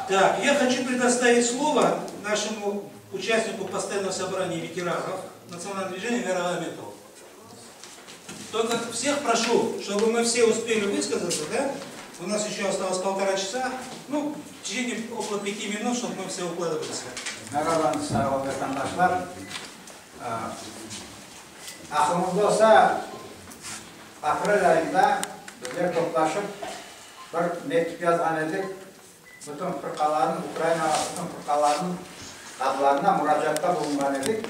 Так, я хочу предоставить слово нашему участнику постоянного собрания ветеранов национального движения Веру Аметову. Только всех прошу, чтобы мы все успели высказаться, да? У нас еще осталось полтора часа. Ну, в течение около 5 минут, чтобы мы все укладывались. Merhaba, sağ olun, vatandaşlar. Aqlıñızda olsa, aprel ayında bizler toplaşıp bir mektüp yazğan edik, bütün fırqalarnıñ, Ukrainağa bütün fırqalarnıñ adlarına muracaatta bulunğan edik.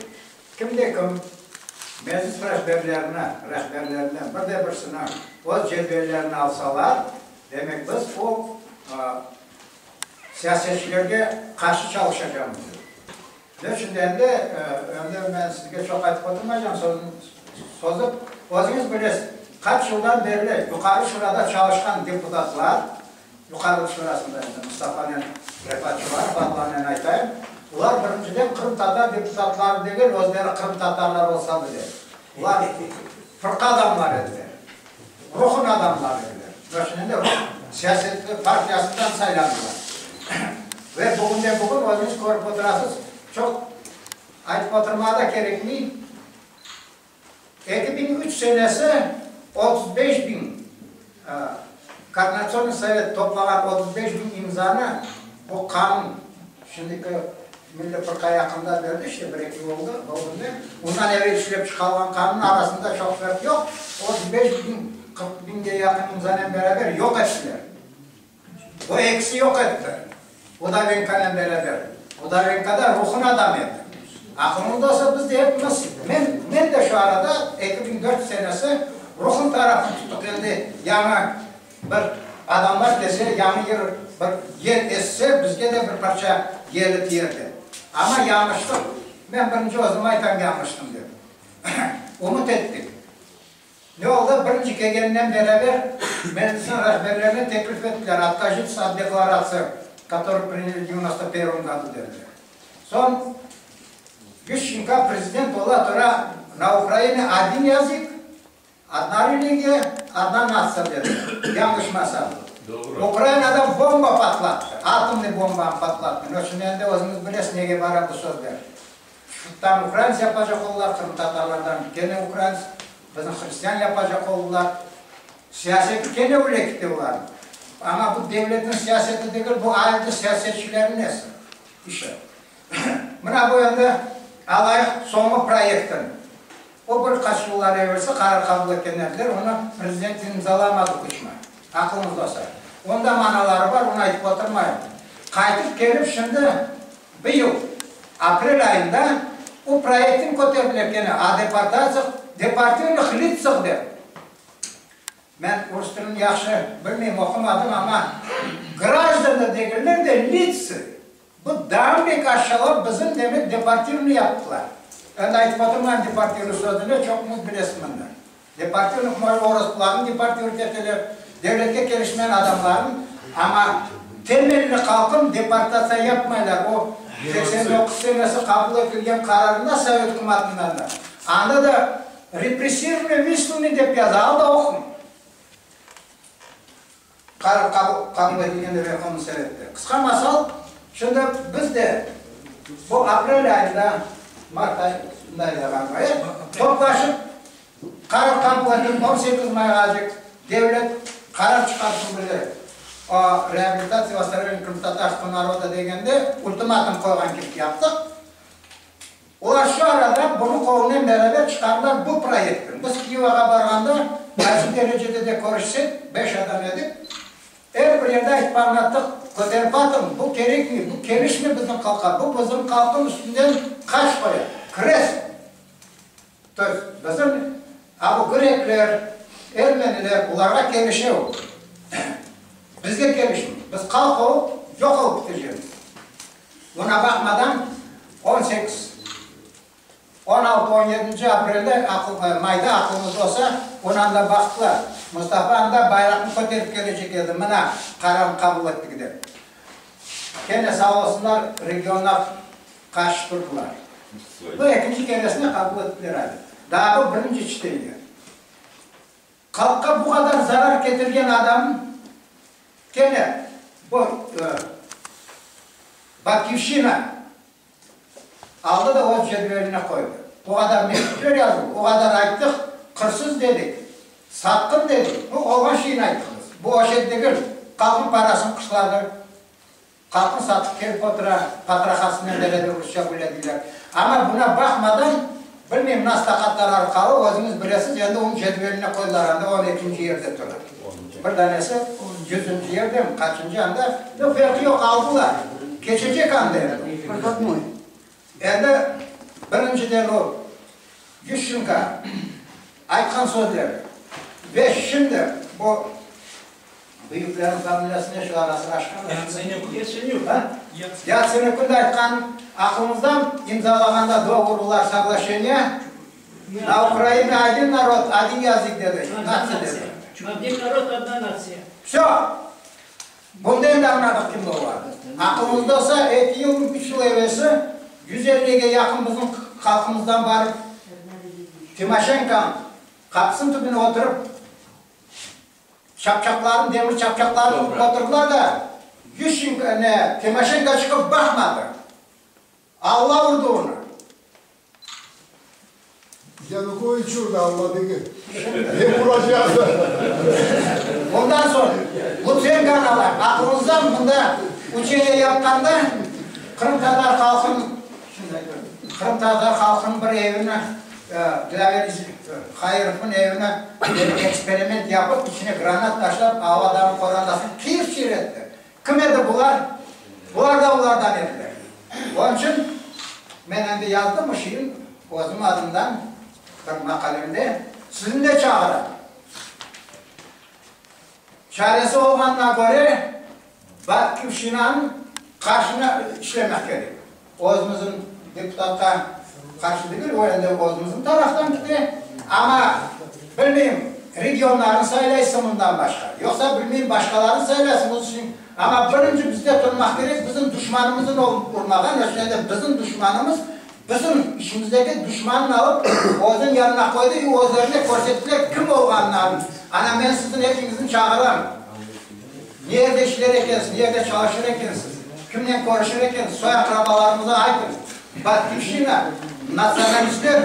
Kim de kim Meclis rehberlerini, rehberlerinden bir de birisini öz cedvellerine alsalar, demek biz o siyasetçilerge qarşı çalışacağımız dedik. Ne içün endi, endi men sizge çoq aytıp oturmaycam, sozıp, özüñiz bilesiz, qaç yıldan berli Yuqarı Şurada çalışqan deputatlar, Yuqarı Şurasında endi Mustafanen Refat Çubarov adlarınen aytayım, olar birinciden qırımtatar deputatları degil, özleri qırımtatarlar olsa bile, olar fırqa adamları ediler, ruhun adamları ediler. Ne içün endi ruh siyaset partiyasından saylandılar. Ve bugünde-bugün özüñiz körip oturasız, çoq aytıp oturmağa da kerekmey, 2003 senesi 35 biñ Koordinatsionnıy sovet toplağan 35 biñ imzanı bu qanun, şimdiki Milliy fırqa yaqında berdi, işte bir-eki yıl oldı, oldı, ondan evel işlep çıqarılğan qanun arasında çoq farq yoq, 35 biñ, 40 biñge yaqın imzanen beraber yoq ettiler. Bu ekisi yoq etti. Udovenkonen beraber. Udovenko da ruhun adam edi. Aqlıñızda olsa, biz de epimiz, men, men de şu arada 2004 senesi ruhun tarafını tuttıq, endi yañı bir adamlar kelse, yañı yer, bir yel esse, bizge de bir parça yeli tiyer dep. Amma yañlıştıq. Men birinci özüm aytam yañlıştım dep. Ümüt ettik. Ne oldı? Birinci kelgeninen beraber Meclisniñ rehberlerine teklif ettiler, Откажитесь от декларации, которую приняли в 91 году, dediler. Soñ Yuşçenko prezident ola tura, на Украине один язык, одна религия, одна нация dedi. Yañlışmasam. Doğru. Ukrainada bomba patlattı, atomnıy bombanı patlattı. Ne içün endi özüñiz bilesiz, nege bara bu sözler. Şuttan ukrainец yapacaq oldular, qırımtatarlardan kene ukrainец, bizni hristian yapacaq oldular. Siyaseti kene öyle gitti olarnıñ. Amma bu devletniñ siyaseti degil, bu ayrı siyasetçilerniñ nesi, işi. Mına bu endi alayıq soñu proyektini. O bir qaç yıllar evelsi qarar qabul etken ediler, onı prezident imzalamadı Kuçma. Aqlıñızda olsa. Onda manaları bar, onı aytıp oturmayım. Qaytıp kelip şimdi bıyıl aprel ayında o proyektini köterdiler kene, o deportatsiya deportirованных лицах dep. Men rus tilini yahşı bilmeyim, oqumadım, amma grajdan degiller de лица. Bu daa bek aşağılap bizim demek deportirni yaptılar. Endi aytıp oturmayım deportirni sözüni, çoquñız bilesiz mında. Deportirni orospularnı deportir eteler, devletke kelişmeyen adamlarnı, amma temelli halqın deportatsiya yapmaylar. O 89 senesi qabul etilgen qararında Sovet ükümetinden da. Anda da repressirованный, высланный dep yaza, al da oquñ. Qarar qabul etilgen Verhovный Sovetте. Qısqa masal, şimdi biz de bu aprel ayında, mart ayında ğaliba, toplaşıp qarar qabul etilip 18 mayğacıq devlet qarar çıqarsın bile o реабилитация восстановления крымскотатарского народа degende ultimatum qoyğan kibi yaptıq. Olar şu arada bunı qolunen beraber çıqardılar bu proyektni. Biz Kiyevğa barğanda qaysı derecede de körüşsek, beş adam edik, er bir yerde aytıp añlattıq, köterip atıñ, bu kerekmey, bu kelişmey bizim halqqa, bu bizim halqnıñ üstünden qaç qoya, krest. То есть bizim a bu grekler, ermeniler, bularğa kelişe o. Bizge kelişmey. Biz halq olıp yoq olıp bitecekmiz. Buna baqmadan 18, 16, 17 aprelde, mayda aqlıñızda olsa, onı anda baqtılar. Mustafa anda bayraqnı köterip kelecek edi, mına qararnı qabul ettik dep. Kene sağ olsunlar, regionlar qarşı turdılar. Bu ekinci keresine qabul ettiler adi. Daa bu birinci çteniye. Halqqa bu qadar zarar ketirgen adam kene bu. Batkivşçina aldı da öz cedveline qoydı. O qadar mektüpler yazıldı, o qadar ayttıq, qırsız dedik, satqın dedik, bu olğan şeyni ayttıq biz. Bu o şey degil, halqnıñ parasını qışladı, halqnı satıp kelip otura, patrahasınen beraber rusça böyle deyler. Amma buna baqmadan, bilmeyim nasıl taqatlar arqalı, özüñiz bilesiz, endi onı cedveline qoydılar, anda on ekinci yerde tura. Bir danesi yüzünci yerdemi, qaçıncı anda, yoq, ferqi yoq, aldılar. Keçecek anda endi. Proходной. Endi birinciden o Yuşçenko aytqan sözleri ve şimdi bu büyüklerniñ familiyası ne şu arası aşqan? Yatsenük. Yatsenük. Ha? Yatsenükniñ de aytqan aqlımızdan imzalağanda dogovorlar, soglaşeniye na Ukraina один народ, один язык dedi, Одна natsiya нация. dedi. Один народ, одна нация. Vse. Bunda endi añladıq kim olğanını. Aqlımızda olsa, eki yıl, üç yıl evelsi 150-ge yaqın bizim halqımızdan barıp Timoşenkonıñ qapısınıñ tübüne oturıp, çapçaqlarını, demir çapçaqlarını urıp oturdılar da, Yuşçenko, ne, Timoşenko çıqıp baqmadı. Alla urdı onı. Yanukoviç urdı, Alla degil. Hep uracaq. Ondan soñ Lutsenkonı alayıq. Aqlıñızda mında uçeniye yapqanda qırımtatar halqınıñ, qırımtatar halqınıñ bir evini, Dilâver Hairovnıñ evini bir eksperiment yapıp, içine granat taşlap, av adamnıñ qorantasını qıyır-çıyır etti. Kim edi bular? Bular da olardan ediler. Onıñ içün men endi yazdım bu şeyni özüm adımdan bir maqalemde. Sizni de çağıram. Çaresi olğanına köre, Batkivşçinanıñ qarşına işlemek kerek. Özümizniñ deputatqa qarşı degil, o endi özümizniñ taraftan kete. Amma, bilmeyim, regionlarnı saylaysıñ bundan başqa, yoqsa, bilmeyim, başqalarnı saylaysıñ, öz işiñ. Amma birinci bizde turmaq kerek, bizim duşmanımıznı urmağan, ölçüde bizim duşmanımız, bizim içimizdeki duşmannı alıp, özüniñ yanına qoydı i özlerine körsettiler kim olğanını. Ana, men sizni epiñizni çağıram. Ne yerde işler ekensiz, ne yerde çalışır ekensiz, kimnen körüşir ekensiz, soy-aqrabalarıñıza aytıñ, Batkivşçina, natsionalistler,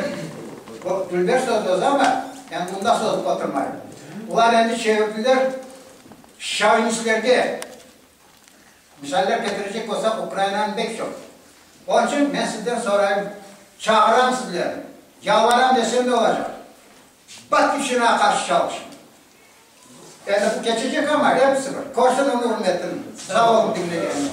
bu dülber söz özü amma, endi bunda sozıp oturmayım, olar endi çevirdiler şovinistlerge, misaller ketirecek bolsaq, Ukrainanıñ pek çoq. Onıñ içün men sizden sorayım, çağıram sizlerni, yalvaram desem de olacaq, Batkivşçinağa qarşı çalışıñ. Endi bu keçecek amma, episi bir. Körsin ürmetim. Sağ olun diñlegeniñiz.